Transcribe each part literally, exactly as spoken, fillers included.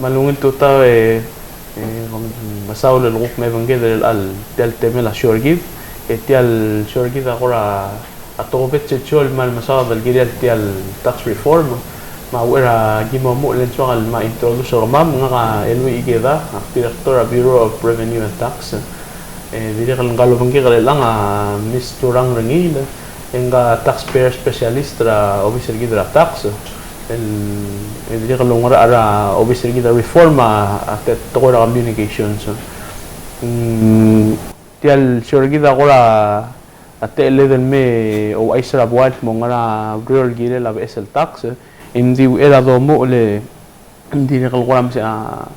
Me a ungil tutau e, e, mesaul el kuk me obengked er tia el temel a show er kid, e tia el show er kid a kora a tokubets el show el kmal mesaod el kirel tia el tax reform. Me a uchei er a ki mo omuchel e ng soak el me introduce er kemam, ngak a Elui Ikeda, ak director er a Bureau of Revenue and Tax. E dirrek el ngka el obengkek er chelechang a Miss Turang Rengiil, e ngka taxpayer specialist er a obis er kid er a tax. El, e dirrek el oungerachel er a obis er kid er a reform a, a te, tekoi er a communications. Mm, tia el show er kid a kora a techelled el me ouchais er a buai el mo ngar er a ureor el kirel a beches el tax. E ng di uchei er a domuchel e ng dirrek el kora mesa, a,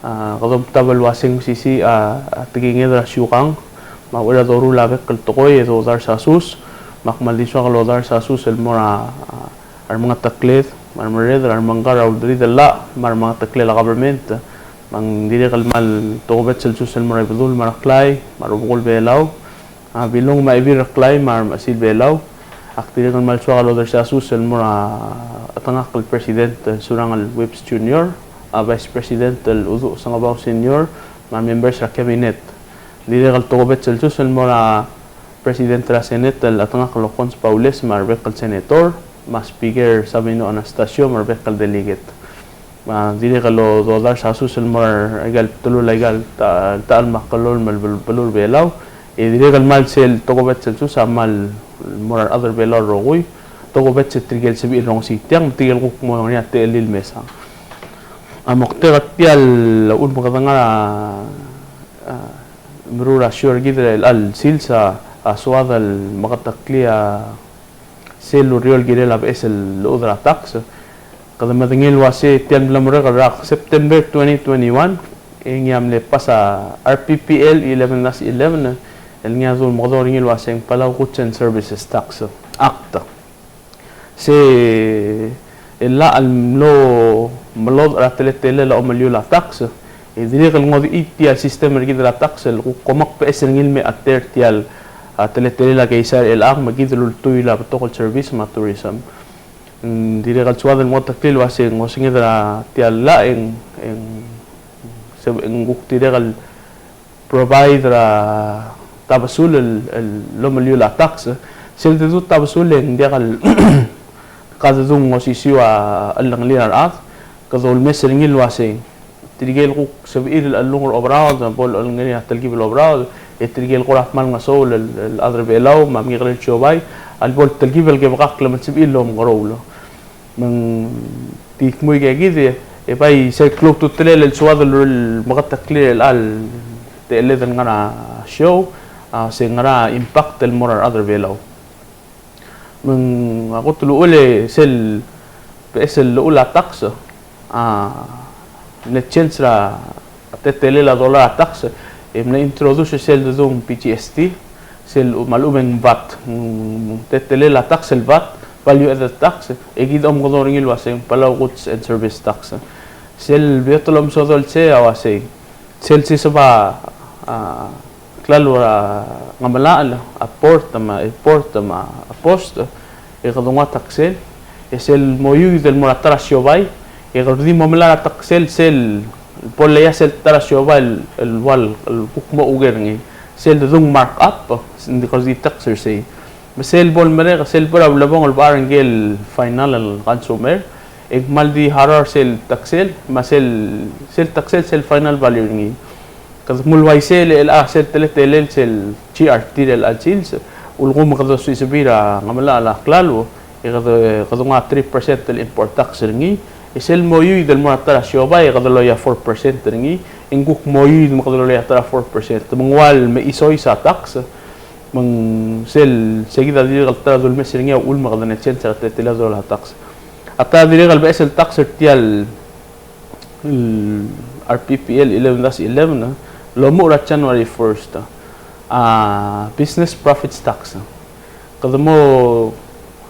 a, kede omtab el uaseng mesisiich a, a tekinged er a siukang, me a uchei er a doruul a bek el tekoi e dodars a sus, me ak kmal di soak el odars a sus el mo er a, a, a remengetekled, me a remerreder, a remengkar, a ulderidel llach, me a remengeteklel a government, me ng dirrek el kmal tokubets el sus el mo er a Ibedul, me a Reklai, me a rubekul Belau, a, Bilung me a Ebil Reklai me a remechesil Belau. Ak dirrek el kmal soak el odars a sus el mo er a chetengakl el President el Surangel Whipps Junior, a Vice President el Uduch Sengebau Senior, me a members er a Cabinet. Dirrek el tokubets el sus el mo er a President er a Senate el chetengakl el Hokkons Baules me a rebek el Senator, me a Speaker Sabino Anastacio me a rebek el Delegate. Me a dirrek el do-, dodars a sus el mo er aika el bdelul, aika el ta-, ta el me a kllolem el bel-, beluu er a Belau. E dirrek el kmal sel tokubets el sus a kmal mo er a rechad er a Belau el rokui. Tokubets e tirke el sebechir el rongesii tiang, me tirke el kuk mo er ngii a techellir el mesa. A moktek er tia el uchul me kede ngar er a, a, meruul er a show er kid er chelecha el sils a, a soad el meketeklii a sel ureor el kirel a beches el llechud er a tax. Kede medengei el uase tia el mla merek er a September twenty twenty-one, e ngii a mle pass a R P P L eleven dash eleven, el ngii a dul mekedong er ngii el uaseng Palau Goods and Services Tax Act. Se el llach el mlo melodech er a teletelel a omeliul a tax, e dirrek el ngodechii tia el system er kid er a tax el kuk omekbeches er ngii el me a ter tia el, a, teletelel a keizai er chelechang me kid el ultuil a betok el service me a tourism. Mm, dirrek el soad el mo meketeklii el uase ng osenged er a tia el llach e ng, e ng, se, e ng kuk dirrek el provide er a tabesul el, el omeliul a tax. Sel dedu tabesul e ng diak el ka dedu ng osisiu a chellengelir a rechad, kede ulemes er ngii el uasei tirke el kuk sebechir el chelung er a oberaod, bo lolengerir a telkib el oberaod, e tirke el kora kmal ngesoul el, el chad er a Belau me a mekekerei el siobai, a lebo el telkib el kebekakl me ng sebechir el omekeroul. Me ng di kmo ike kid e, e bai sel klou a ultutelel el soad el meketeklii er chelecha el techelled el ngar er a show, a, se ngar er a impact el mo er a rechad er a Belau. Me ng a kot el uchul e sel beches el llechul a tax, a, mle change er a teletelel a dollar a tax, e mle introduce sel dedung P G S T, sel me a lechub e ng VAT, mm, teletelel a tax el VAT, value added tax, e kid a omekedong er ngii el uaseng Palau Goods and Service Tax. Sel beot el omesodel sei a uasei, sel siseb a, a, klalo er a Ngemelachel, a port me a airport me a post, e kede nguu a taksel, e sel mo iuid el mo er a ta er a siobai, e kede di mo melai er a taksel sel bo laias el ta er a siobai el, el ua el kuk mo oker er ngii, sel dedung mark up, ng di kede di tax er sei. Me sel bo lemerek, sel bo er a ulebongel el bo er ngii el final el consumer, e ng kmal di harau er sel taksel, me sel, sel taksel sel final value er ngii. Kede mo uaisei el, el, a, sel teletelel sel G R T er chelecha el sils, ulekum kede osiseb er a Ngemelachel a klalo, e kede, kede nguu a three percent el import tax er ngii, e sel mo iuid el mo er a ta er a siobai, e kede loia four percent er ngii, e ng kuk mo iuid me kede loia ta er a four percent. Me ng ua el me isois a tax, me ng sel, se kid a dirrek el ta er a dulemes er ngii a uchul me kede change er a teletelel a dollar tax. A ta dirrek el beches el tax er tia el, el R P P L eleven dash eleven, el omuchel er a January first, a, business profits tax. Kede mo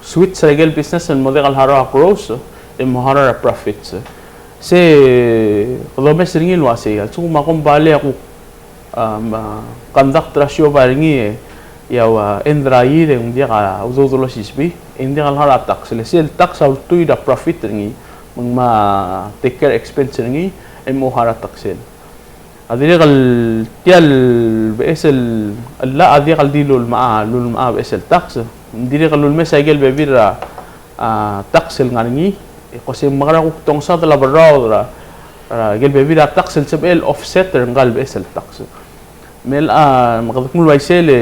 switch er a ikel business el mo diak el harau a gross, e mo harau a profits. Se kede omes er ngii el uasei, a lsekum a kombalii a kuk, a, me a conduct er a siobai er ngii, e a ua end er a year e ng diak a udoud el osisiu, e ng diak el harau a tax. Le sel tax a ultuil er a profit er ngii, me ng me a take care expense er ngii, e mo harau a taksel. A dirrek el tia el beches el llach a diak el di lulemech, lulemech a beches el tax. Ng dirrek el lulemes a ikel bebil er a, a, tax el ngar er ngii, e ko se ng mekera kuk dongesadel a berraod er a, er a ikel bebil er a tax el sebechel offset er ngka el beches el tax. Me a, me kede kmo el uaisei le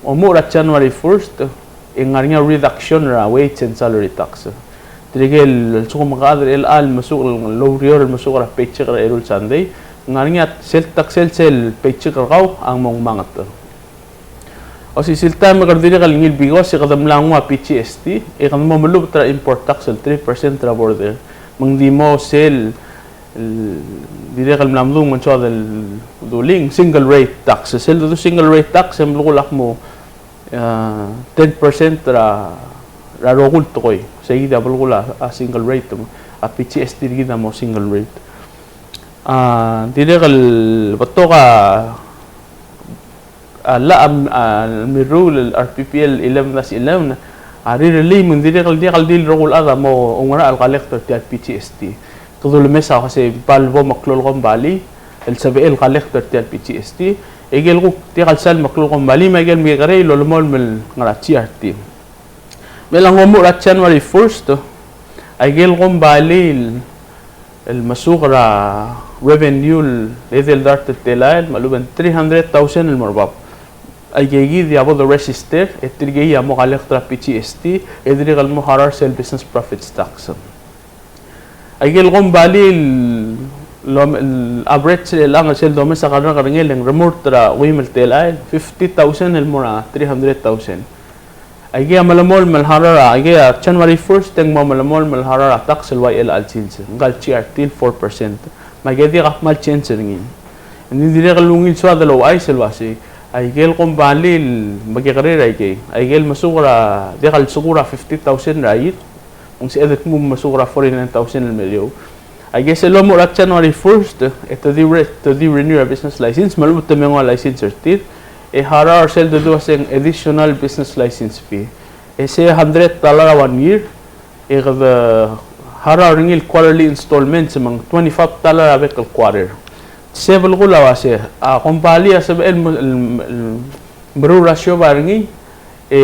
omuchel er a January first, e ng ngar er ngii a reduction er a wage and salary tax. Tirke el lsekum ke chad er chelecha el mesuk, el oureor el mesuk er a paycheck er a eru el sandei, ng ngar er ngii a sel taksel sel paycheck er kau a mo ngmanget. Osisiu el taem e kede dirrek el ngilbikos e kede mla nguu a P G S T, e kede mo melubet er a import tax el three percent er a border. Me ng di mo sel el dirrek el mla medung me ng soad el dulii, single rate tax. Sel dedu single rate tax e ng belkul a kmo, a, ten percent er a, er a rokui el tekoi. Sei kid a belkul a, a, single rate, a P G S T er kid a mo single rate. A, dirrek el betok a a llach a, a, mirruul el R P P L eleven dash eleven, a rirellii me ng dirrek el diak el di el rokui el chad a mo oungerachel el collect er tia el P G S T. Kede ulemes a uase bo el bo meklou el kombalii el sebechel el collect er tia el P G S T. E ikel kuk diak el sal meklou el kombalii me a ikel mekekerei el olemolem el ngar er a G R T. Me a le ng omuchel er a January first, a ikel kombalii el, el mesuk er a revenue el edei el dart el telael, me a lechub e ng three hundred thousand el mo er bab. Aikei kid a bo de register, e tirkei a mo collect er a P G S T, e dirrek el mo harau er sel business profits tax. Aikel kombalii el, el average er chelechang sel domes a kerrekerengel e ng remurt er a chuim el telael, fifty thousand el mo er a three hundred thousand. Aikei a melemolem el harau er a, aikei a January first e ng mo melemolem el harau er a tax el ua el chelecha el sils, ngka el G R T el four percent. Me aikei a diak a kmal change er ngii. Ng di dirrek el ungil soad el ouchais el uasei, aikel kombalii el mekekerei er aikei, aikel mesuk er a, diak el lsekum er a fifty thousand er a year, ng sebeched el kmo mesuk er a forty-nine thousand el meriou. Aikei sel omuchel er a January first, e te di re-, te di renew er a business license, me a lechub e te me nguu a license er tir, e harau er sel dedu el uasei ng additional business license fee. E sei a hundred dollar a one year, e kede harau er ngii el quarterly installments me ng twenty-five dollar a bek el quarter. Se belkul a uasei, a kombalii a sebechel el, el, el meruul er a siobai er ngii, e,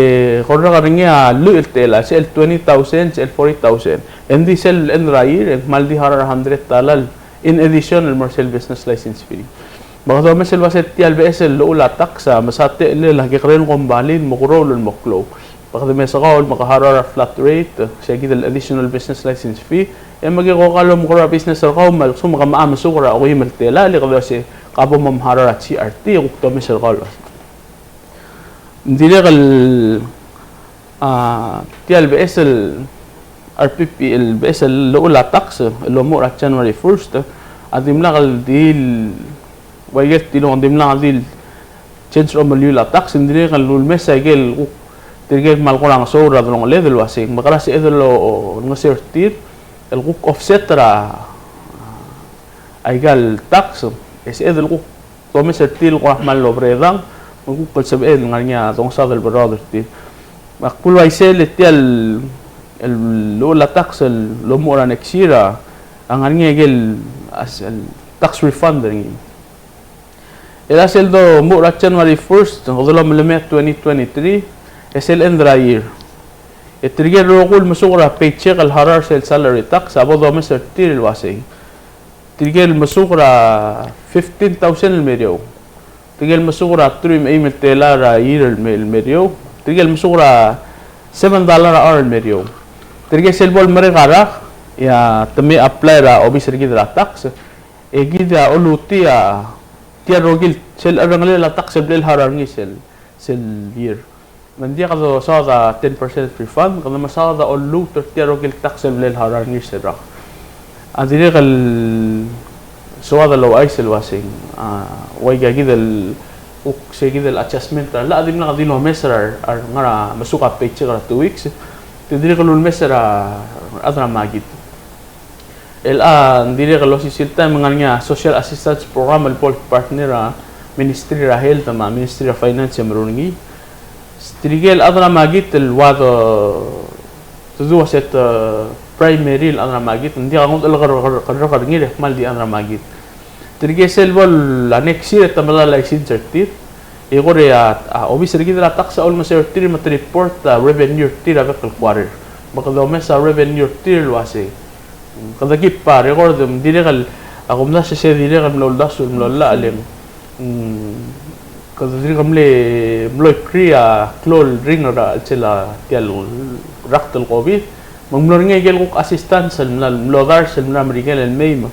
korrekar er ngii a lluich el telael, sel twenty thousand, sel forty thousand. Ng di sel end er a year, e ng kmal di harau er a hundred dollar in addition el mo er sel business license fee. Me kede omes el uasei tia el beches el llechul a tax a mesa techellel a kekerei el kombalii el mo keroul el mo klou. Me kede mesekau el me ke harau er a flat rate, sei kid el additional business license fee, e me ke ko kmal omekeroul a business er kau, me a lsekum ke mocha mesuk er a chuim el telael, e kede uasei, ke bo mo harau er a G R T, e kuk domes er kau el uasei. Ng dirrek el, a, tia el beches el R P P, el beches el llechul a tax el omuchel er a January first, a dimlak el di el, ua ikel tilong, dimlak el di el change er a omeliul a tax, ng dirrek el ulemes a ikel kuk, tirke el kmal kora ngesou er a delongeled el uasei, me kora sebeched el o, o, ngeseu er tir el kuk offset er a, aika el tax, e sebeched el kuk domes er tir el kora kmal obredang, me kuk el sebeched el ngar er ngii a dongesadel el berraod er tir. Me ak kmo el uaisei e tia el, el llechul a tax el omuchel er a next year a, a ngar er ngii a ikel, as, el tax refund er ngii. E a sel domuchel er a January first, kede lomelemii a twenty twenty-three, e sel end er a year. E tirke el rokui el mesuk er a paycheck el harau er sel salary tax, a bo domes er tir el uasei. Tirke el mesuk er a fifteen thousand el meriou. Tirke el mesuk er a truich me a eim el telael er a year el me-, el meriou. Tirke el mesuk er a seven dollar a hour el meriou. Tirke sel bo lemerek a rak, e a te me apply er a obis er kid er a tax, e kid a olutii a tia el rokui el sel cherrengelel a tax el bla leharau er ngii sel, sel year. Me ng diak dosaod a ten percent refund, kede mesaod a oluut er tia el rokui el tax el bla leharau er ngii sel rak. A dirrek el soad el ouchais el uasei, a, ua ikakid el kuk se kid el adjustment er a llach a dimlak di lomes er a, a, ngar er a mesuk a paycheck er a two weeks, te dirrek el ulemes er a rechad er a makit. El a, ng dirrek el osisiu el taem e ng ngar er ngii a social assistance program el bo el partner a Ministry er a Health me a Ministry er a Finance e meruul er ngii. Tirke el chad er a makit el ua de, te dua se te, primary el chad er a makit, ng diak a ngodech el ker-, ker-, kerrekerngir e kmal di chad er a makit. Tirke sel bo el a next year e te melai a license er tir. E kora a, a obis er kid er a tax a ulemes er tir me te report a revenue er tir a bek el quarter. Me kede omes a revenue er tir el uasei. Kede keep a record, ng dirrek el, a kumdasu e se dirrek el mlo uldasu el mlo llach e le ng, mm, kede dirrek el mle, mlo ikri a klou el ringel er a chelsel a tia el rakt el COVID. Me ng mlo er ngii a ikel kuk assistance el mla, mlo dars el mla er a Merikel el mei me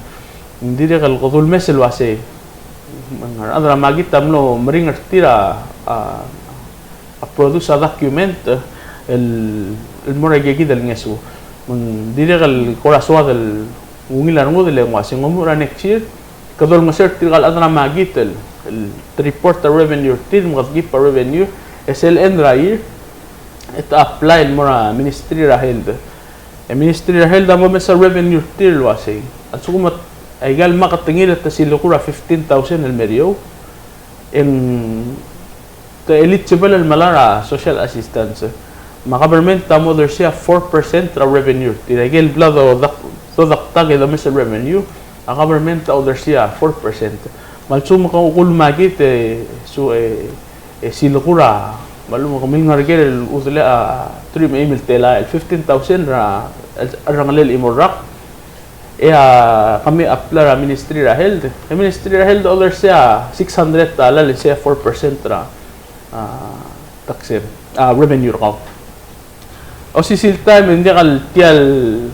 ng dirrek el kede ulemes el uasei. Me ng a rechad er a makit a mlo meringel er tir a, a, a produce a document, eh, el, el mo er a ikakid el ngeso. Me ng dirrek el kora soad el ungil a rengud el ng uasei ng omuchel er a next year, kede olengeseu er tirka el chad er a makit el, el te report a revenue er tir, me kede keep a revenue, e sel end er a year, e te apply el mo er a Ministry er a Health. E Ministry er a Health a mo omes a revenue er tir el uasei. A lsekum a ikal maketengir e te silekur a fifteen thousand el meriou, e ng te eligible el melai er a social assistance. Me a government a mo odersii a four percent er a revenue er tir. Aikel bla do dak-, do daktak e domes el revenue, a government a odersii a four percent. Me a lsekum ke ulemakit e su-, e, e silekur a, me a lsekum ke mle ngar er ker el udelechel a teruich me a eim el telael, fifteen thousand er a, el, el cherrengelel el chimo el rak, e a, kemiu a apply er a Ministry er a Health. E Ministry er a Health a odersii a six hundred dollar el sei a four percent er a, a, tax er, a, revenue er kau. Osisiu el taem e ng diak el tia el,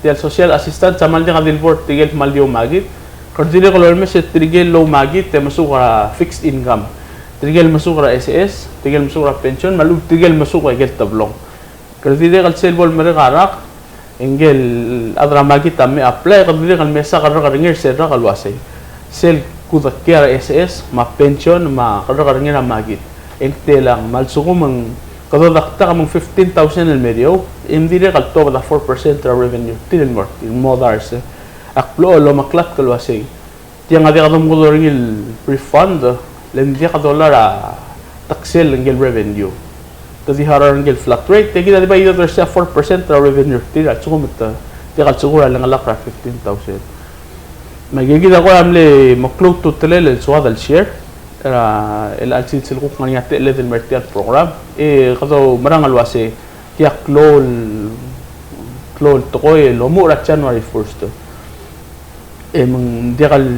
tia el social assistance a kmal diak a di el bo er tirke el kmal di oumakit. Kede dirrek el omes er tirke el oumakit e mesuk er a fixed income. Tirke el mesuk er a SS, tirke el mesuk er a pension, me a lechub tirke el mesuk er a ikel teblong. Kede dirrek el sel bo lemerek a rak, e ngike el chad er a makit a me apply, kede dirrek el mesa kerrekerngir sel rak el uasei. Sel kudekiei er a SS, me a pension, me a kerrekerngir a makit. E ng telang, me a lsekum ng kede daktak me ng fifteen thousand el meriou, e ng dirrek el tobed a four percent er a revenue er tir el mo er tir, el mo dars. Ak blechoel el omeklatk el uasei. Tiang a diak domekedong er ngii el refund, le ng diak dolai er a taxel ngike el revenue. Te di harau er ngike el flat rate, e kid a di bai dodersii a four percent er a revenue er tir, a lsekum te diak el sekur a lengelakl er a fifteen thousand. Me aike kid a kora mle meklou a ultutelel el soad el share er a chelecha el sils el kuk ngar er ngii a techelled el mer tia el program, e kede oumerang el uasei tia klou el, klou el tekoi el omuchel er a January first. E me ng diak el,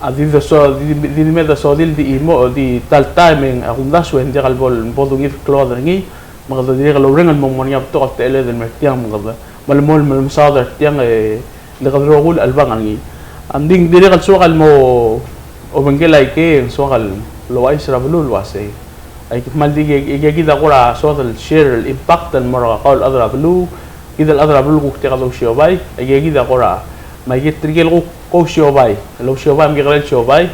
a di de so-, di, di, di me de soad el di chimo, di ta el taem e a kumdasu e ng diak el bo, bo dungil el klou a chad er ngii, me kede dirrek el oureng el mo, mo er ngii a betok el techelled el mer tiang me kede melemolem el mesaod er tiang e le kede rokui el chelebangel er ngii. Ng di ng dirrek el soak el mo obengkel aikei, ng soak el ouchais er a beluu el uasei. Aike kmal di aike, aike kid a kora soad el share el impact el mo er kau el chad er a beluu, kid el chad er a beluu el kuk diak dousiobai, aike kid a kora, me aike tirke el kuk ousiobai, el ousiobai me kekerei el siobai,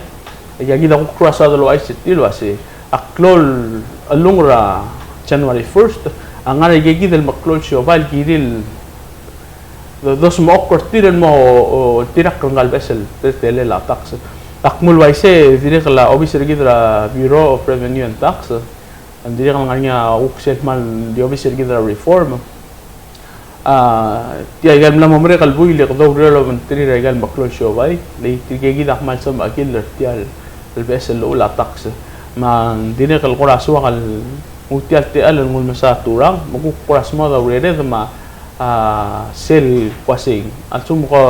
aike kid a kuk kora soad el ouchais er tir el uasei. A klou el chelungel er a January first, a ngar er aike kid el meklou el siobai el kirir el do-, dosmechokl er tir el mo, o, oltirakl er ngka el beches el teletelel a tax. Ak mle uaisei, dirrek el obis er kid er a Bureau of Revenue and Tax, ng dirrek el ngar er ngii a kuk sel kmal di obis er kid er a Reform. A, tia ikal mla mo merek el buil e kede oureor el obengterir a ikal meklou el siobai, le tirke kid a kmal soam a kirir er tia el beches el llechul a tax. Me ng dirrek el kora soak el nguu tia el techall el nguu el mesa a Turang, me kuk kora smoda urered me a a, sel kuasei. A lsekum ke,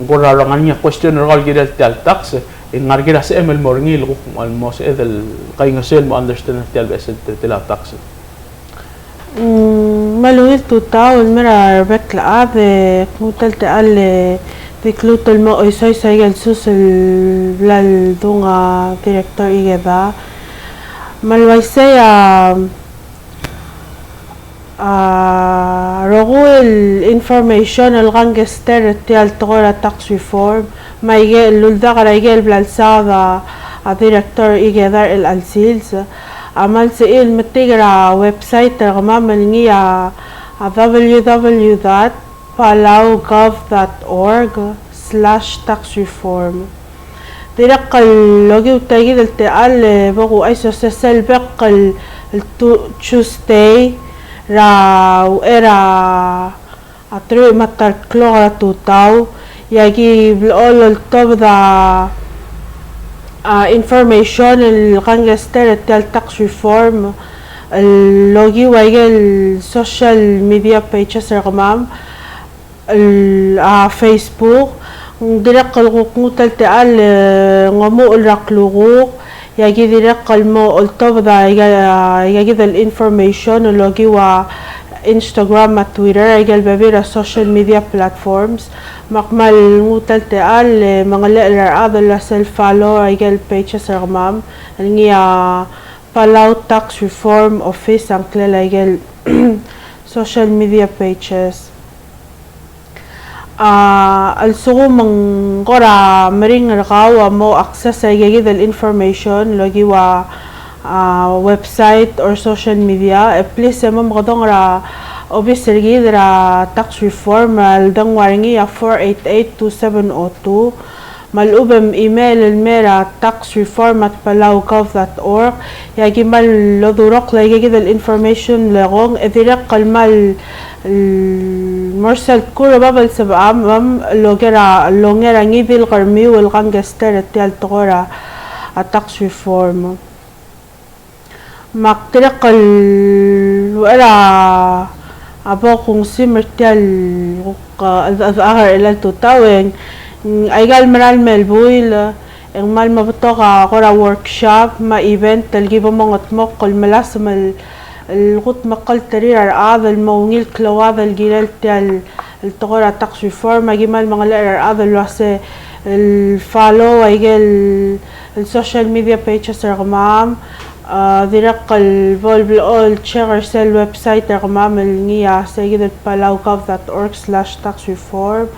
ng kora ngar er ngii a question er kau el kirel tia el tax, e ng ngar er ker a sebechem el mo er ngii el kuk, el mo sebeched el kaingeseu el mo understand er tia el beches el teletelel a tax. Mm, me a ungil tutau el mer a rebek el chad, e kmu tia el techall e di kluut el mo oisois a ikel sus el bla ledung a Director Ikeda. Me a le uaisei a, a, rokui el information el kangkei er tia el tekoi er a tax reform, me aike el uldak er aike el bla lsaod a, a Director Ikeda er chelecha el sils, a kmal sebechir el metik er a website er kemam el ngii a, a www dot palaugov dot org slash tax reform. Dirrek el okiu tia kid el techall e bo kuchais el sesei el bek el, el Tu-, Tuesday er a, er a A teruich me a ta el klok er a tutau, e aki blechoel oltobed a, a, information el kangkei er tia el tax reform el okiu a ikel social media pages er kemam, el, a, Facebook, ng dirrek el kuk nguu tia el techall, e, ng omuchel er a klukuk, e aki dirrek el mo oltobed a ika, a, ikakid el information el okiu a Instagram me a Twitter, a ikel bebil er a social media platforms. Me ak kmal nguu tia el techall, e, mengelechel er a rechad el ua sel follow a ikel pages er kemam el ngii a Palau Tax Reform Office a ngklel a ikel social media pages. A, a lsekum ng kora meringel er kau a mo access a ikakid el information el okiu a, a, website or social media, e please e mo mekedong er a obis er kid er a tax reform, el dengua er ngii a four eight eight two seven oh two. Me a lechub e m email el mei er a tax reform at palau gov dot org, e aki kmal odurokl a ikakid el information el kongei, e dirrek el kmal, el, mo er sel kuk er a bab el sebecham, el oker a, el onger a ngii di el kermiu el kangkei er tia el tekoi er a, a tax reform. Me ak dirrek el uchei er a bo kungsim er tia el kuk, a, cheldechedechak er chelecha el tutau e ng, aika el merael mei el buil, e ng kmal mo betok a kora workshop me a event el ki bo mengedmokl el melasem el, el kudmeklterir a rechad el mo ungil klauad el kirel tia el el tekoi er a tax reform. Aki kmal mengelechel er a rechad el uase el follow a ikel, el social media pages er kemam, a, dirrek el bo el blechoel el check er sel website er kemam el ngii a se ikid el palau gov dot org slash tax reform.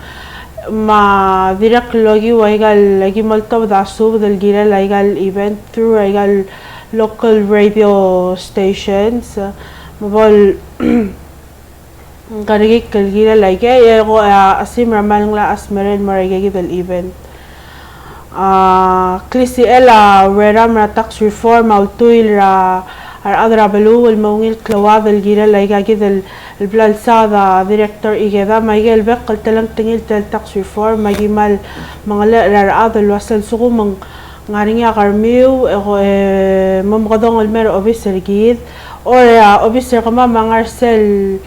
Me a dirrek el okiu a ikal, aki mo oltobed a subed el kirel a ikal event through a ikal local radio stations. Me bo el Ng kerekikl el kirel aikei, e ko, a, a sim er a kmal ngla a smerel el mo er aikakid el event. A, klisichel a ureram er a tax reform a ultuil er a rechad er a beluu el mo ungil klauad el kirel aikakid el, el bla lsaod a Director Ikeda, me aikel bek el telengtengil tia el tax reform, me aki kmal mengelechel er a rechad el uase a lsekum ng ngar er ngii a kermiu, e ko, e, mo mekedong el mei er a obis er kid, or, e, a obis er kemam a ngar er sel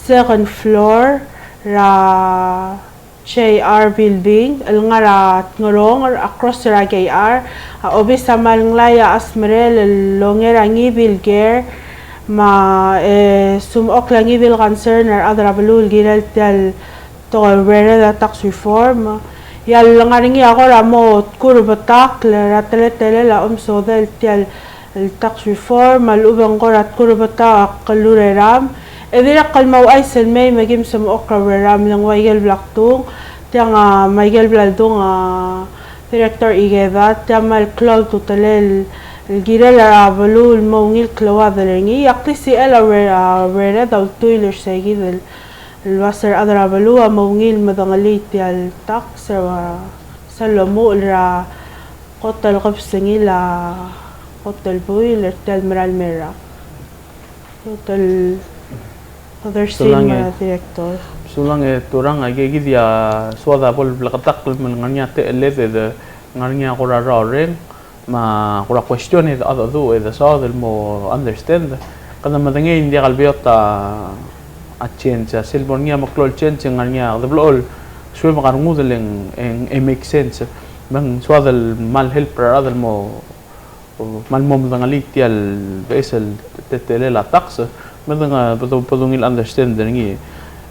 second floor er a J R Building, el ngar er a Tngeronger, across er a K R, a obis a kmal ngla a smerel el onger a ngii di el ker, me a, e, smechokl a ngii di el concern er a rechad er a beluu el kirel tia el tekoi el urered er a tax reform. E a lengar er ngii a kora mo tkurebetakl er a teletelel a omesodel tia el el tax reform, a lechub e ng kora tkurebetakl a ureram. E dirrek el mo ouchais el mei me ki msemechokl er a ureram, le ng ua ikel bla kdung, tiang a, me aikel bla ldung a Director Ikeda, tiang me a klou a ultutelel el kirel a beluu el mo ungil klauad er ngii. A klisichel a ure-, a urered a ultuil er seikid el, el uase a rechad er a beluu a mo ungil medengelii tia el tax er a, sel lomuchel er a kot el kebesengil a kot el buil er tia el merael mei el rak. Kot el other Sulang same, e, uh, director. Sulang e Turang, aikakid a soad a bo el bleketakl me ng ngar er ngii a techelled e de ngar er ngii a kora rraureng me a kora question e de, a de, e de soad el mo understand. Kede medengei ng diak el beot a, a change, a sel bo er ngii a meklou el change e ng ngar er ngii a kede blechoel suebek a rengud el e ng, e ng, e make sense. Me ng soad el kmal help er a rechad el mo, kmal mo medengelii tia el beches el te-, teletelel a tax, me deng, e, bo de, bo dungil understand er ngii.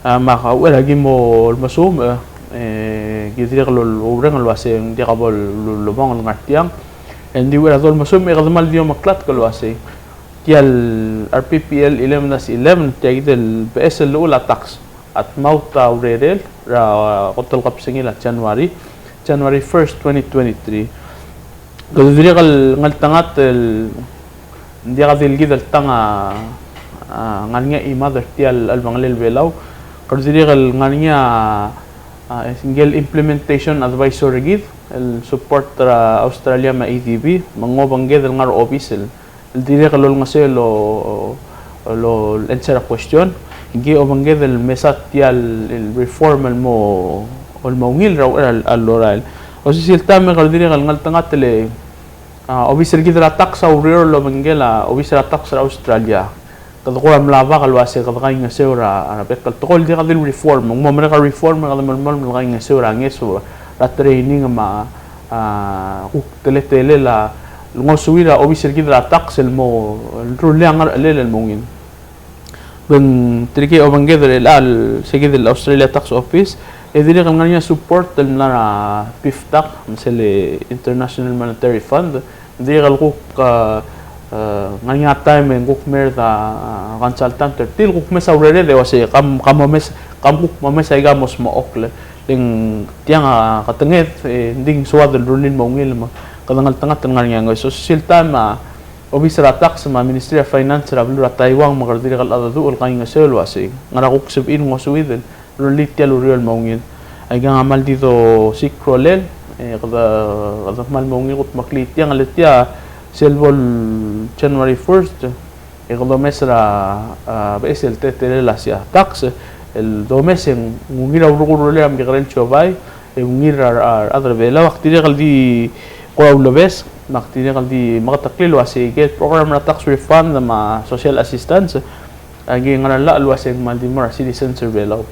A, me a uchei er a ki mo mesumech, e, ki dirrek el oureng el uase ng diak bo lo-, lobong el ngar tiang. E ng di uchei er a dolmesumech e kede kmal di omeklatk el uase tia el R P P L eleven dash eleven, tia kid el beches el llechul a tax a dmaut a urerel er a kot el kebesengil a January, January first, twenty twenty-three. Kede dirrek el ngeltengat el ng diak di el kid el tang a, a, ngar er ngii a chimad er tia el chelebangelel Belau. Kede dirrek el ngar er ngii a, a, ngike el implementation advisor er kid el support er a Australia me a A D B, me ng obengked el ngar er a obis el el dirrek el olengeseu el, el answer a question. Ngii a obengked el mesa tia el reform el mo, el mo ungil er a uchei er a lorael. Osisiu el taem e kede dirrek el ngeltengat el, a, obis er kid er a tax a ureor el obengkel a obis er a tax er a Australia. Kede kora mla bak el uase kede kaingeseu er a, er a bek el tekoi el diak di el reform. Ng mo merek a reform e kede melemolem el kaingeseu er a ngeso er a training me a, a, kuk teletelel a ngosuir a obis er kid er a tax el mo, el rullii a ngerchelel el mo ungil. Be ng tirke el obengked er chelecha el, se kid el Australia Tax Office, e dirrek el ngar er ngii a support el mla er a PIFTAC, me sel International Monetary Fund, dirrek el kuk, a, a, ngar er ngii a taem e ng kuk merd a, a, consultant er tir el kuk mesa urered e uase, kam, kam omes, kam kuk momes aika el mo smechokl. Le ng tiang a ketenged, e, ng di ng soad el rullii el mo ungil me kede ngeltengat el ngar er ngii a ngeso. Osisiu el taem a, obis er a tax me a Ministry of Finance er a beluu er a Taiwan me kede dirrek el cheldecheduch el kaingeseu el uase ngera kuk sebechir el ngosuid el rullii tia el ureor el mo ungil. Aikang a kmal di dosiik a rolel, e, kede, kede kmal mo ungil kudmeklii tiang, le tia sel bo el January first, e kede omes er a, a, beches el teletelel a sei a tax, el domes e ng ungil a urrekur a rolel a mekekerei el siobai, e ungil er a, a, a rechad er a Belau, ak dirrek el di kora ulebes, me ak dirrek el di meketeklii el uase aike el program er a tax refund me a social assistance, a ki ngar er a llach el uase ng kmal di mo er a citizens er a Belau.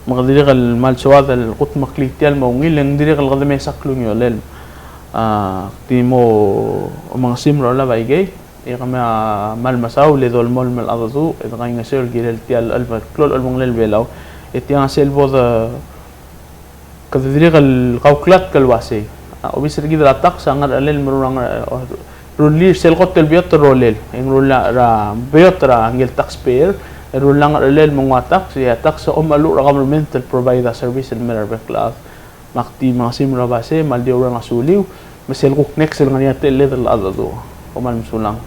Me kede dirrek el kmal soad el kudmeklii tia el mo ungil, e ng dirrek el kede mesa klungiolel. A, ak di mo omengesim er a olab aikei, e kemiu a kmal mesaul e dolemolem el cheldecheduch, e de kaingeseu el kirel tia el, el, klou el chelbengelel a Belau. E tiang a sel bo de kede dirrek el kauklatk el uasei, a, obis er kid er a tax a ngerchelel el meruul a ngar-, o, rullii er sel kot el beot el rolel, e ng rullii er a beot er a ngii el taxpayer, e rullii a ngerchelel el mo nguu a tax, e a tax a omecheluch er a government el provide a service el mei er a rebek el chad. Me ak di mengesim er a base, me a ldi oureng a suliu, me sel kuk next el ngar er ngii a techelled el cheldecheduch. Kom kmal mesulang.